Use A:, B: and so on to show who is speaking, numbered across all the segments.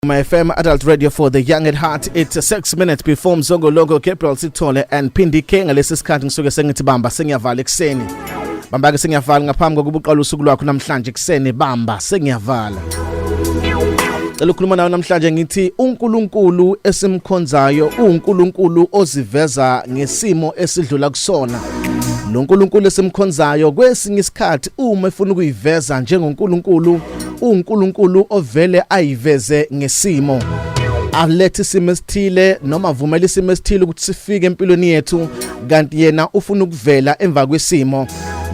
A: My FM, Adult Radio for the Young at Heart. It's 6 minutes before Mzongolongo, Gabriel Sithole and Phindi K. Ngalesi sikhathi ngisuke sengithi bamba sengiyavala ekuseni. Bamba ke sengiyavala ngaphambi kokuba uqale usuku lwakho namhlanje ekuseni, bamba sengiyavala. Cela ukukhuluma nawe namhlanje, ngithi uNkulunkulu esimkhonzayo uNkulunkulu oziveza ngesimo esidlula kusona. Lo nkulunkulu esimkhonzayo, kwesinye isikhathi uma efuna ukuyiveza njengoNkulunkulu, uNkulunkulu ovele ayiveze ngesimo, alethe isimo esithile noma avumele isimo esithile ukuthi sifike empilweni yethu, kanti yena ufuna ukuvela emva kwesimo.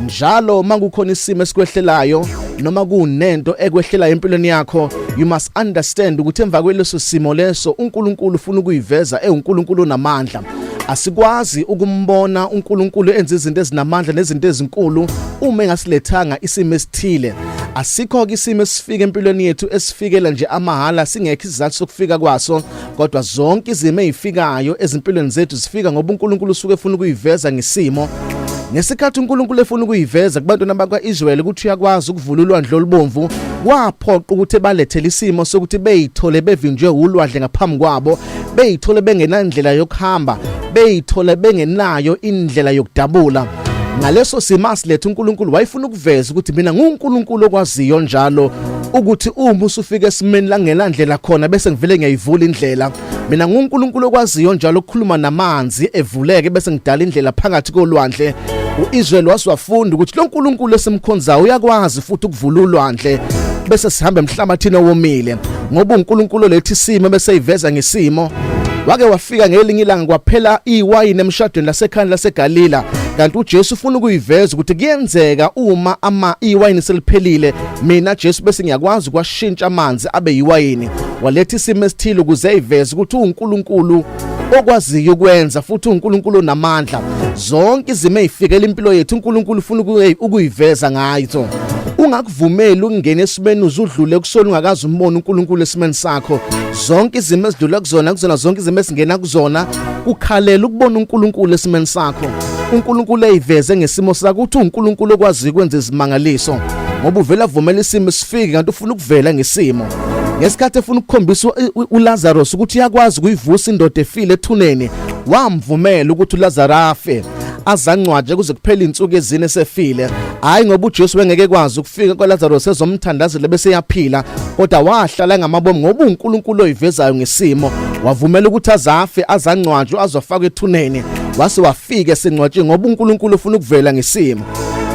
A: Njalo makukhona isimo esikwehlelayo noma kunento ekwehlelayo empilweni yakho, you must understand ukuthi emva kweleso simo leso uNkulunkulu ufuna ukuyiveza ewuNkulunkulu onamandla. Asikwazi ukumbona uNkulunkulu enza izinto ezinamandla nezinto ezinkulu uma engasilethanga isimo esithile. Asikho ke isimo esifika empilweni yethu esifikela nje amahala singekho isizathu sokufika kwaso, kodwa zonke izimo ezifikayo ezimpilweni zethu zifika ngoba uNkulunkulu usuke efuna ukuyiveza ngesimo. Ngesikhathi uNkulunkulu efuna ukuyiveza kubantwana bakwa-Israyeli ukuthi uyakwazi ukuvula ulwandle olubomvu, kwaphoqa ukuthi balethele isimo sokuthi beyithole bevinjwe ulwandle ngaphambi kwabo, beyithole bengenandlela yokuhamba, beyithole bengenayo indlela yokudabula. Ngaleso simo asiletha uNkulunkulu, wayefuna ukuveza ukuthi mina nguNkulunkulu okwaziyo njalo ukuthi uma usufika esimeni la ngelandlela khona bese ngivele ngiyayivula indlela. Mina nguNkulunkulu okwaziyo njalo ukukhuluma namanzi evuleke bese ngidala indlela phakathi kolwandle. UIsrael wasiwafunda ukuthi lo nkulunkulu esimkhonzayo uyakwazi futhi ukuvula ulwandle bese sihamba emhlabathini owomile, ngoba uNkulunkulu lethi isimo bese iveza ngesimo. Wake wafika ngelinye ilanga kwaphela iwayini emshadweni lasekhaya laseGalila, kanti uJesu ufuna ukuyiveza ukuthi kuyenzeka uma ama iwayini seliphelile, mina Jesu bese ngiyakwazi ukwashintsha amanzi abe yiwayini. Waletha isimo esithile ukuze ayiveze ukuthi uNkulunkulu okwaziyo ukwenza futhi uNkulunkulu onamandla. Zonke izimo ezifikela impilo yethu, uNkulunkulu ufuna ukuyiveza ngayo. Ungakuvumeli ukungena esimeni uzudlule kusona ungakaze umbone uNkulunkulu esimeni sakho. Zonke izimo esidlula kuzona, zonke izimo esingena kuzona, kukhalela ukubona uNkulunkulu esimeni sakho, uNkulunkulu eyiveze ngesimo sakho ukuthi uNkulunkulu okwaziyo ukwenza izimangaliso, ngoba uvela avumela isimo sifike kanti ufuna ukuvela ngesimo. Ngesikhathi efuna ukukhombisa uLazarus ukuthi uyakwazi ukuyivusa indoda efile ethuneni, wamvumela ukuthi uLazarus afe azangcwatshe kuze kuphele insuku ezine esefile. Hayi ngoba uJesu wengeke kwazi ukufika kwaLazarus ezomthandazela bese yaphila, kodwa wahlala ngamabomu ngoba uNkulunkulu oyivezayo ngesimo. Wavumela ukuthi azafe, azangcwatshwe, azofakwa ethuneni, wase wafika esengcwatsheni ngoba uNkulunkulu ufuna ukuvela ngesimo.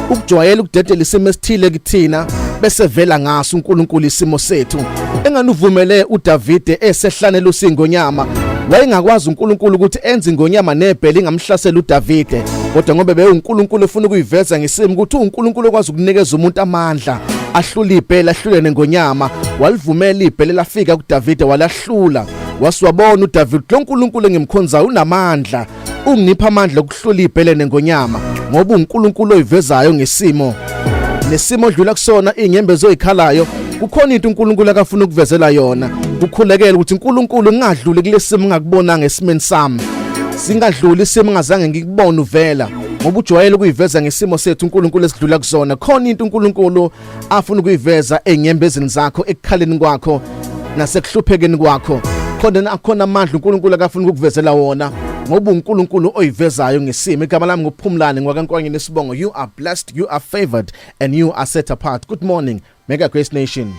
A: Ukujwayela ukudedela isimo esithile kithina bese vela ngaso uNkulunkulu isimo sethu. Enganuvumele uDavide esehlane lusingonyama, wayengakwazi uNkulunkulu ukuthi enze ingonyama nebhele ingamhlasela uDavide, kodwa ngoba bewuNkulunkulu efuna ukuyiveza ngesimo ukuthi uNkulunkulu okwazi ukunikeza umuntu amandla ahlule ibhele, ahlule nengonyama, walivumela ibhele lafika kuDavide, walahlula. Wasiwabona uDavide, lo nkulunkulu engimkhonzayo unamandla, ungipha amandla okuhlula ibhele nengonyama, ngoba uNkulunkulu oyivezayo ngesimo. Nesimo odlula kusona, izinyembezi oyikhalayo, kukhona into uNkulunkulu akafuna ukuvezela yona. Kukhulekela ukuthi uNkulunkulu ngingadluli kulesimo ngakubona ngesimeni sami, singadluli isimo ngazange ngikubone uvela, ngoba ujwayele ukuyiveza ngesimo sethu uNkulunkulu esidlula kuzona. Khona into uNkulunkulu afuna ukuyiveza enyembezini zakho, ekukhaleni kwakho nasekuhluphekeni kwakho. Khona akhona amandla uNkulunkulu akafuna ukukuvezela wona, ngoba uNkulunkulu oyivezayo ngesimo. Igama lami nguPhumlani ngwakaNkwanyeni isibongo. You are blessed, you are favored and you are set apart. Good morning, Mega Grace Nation.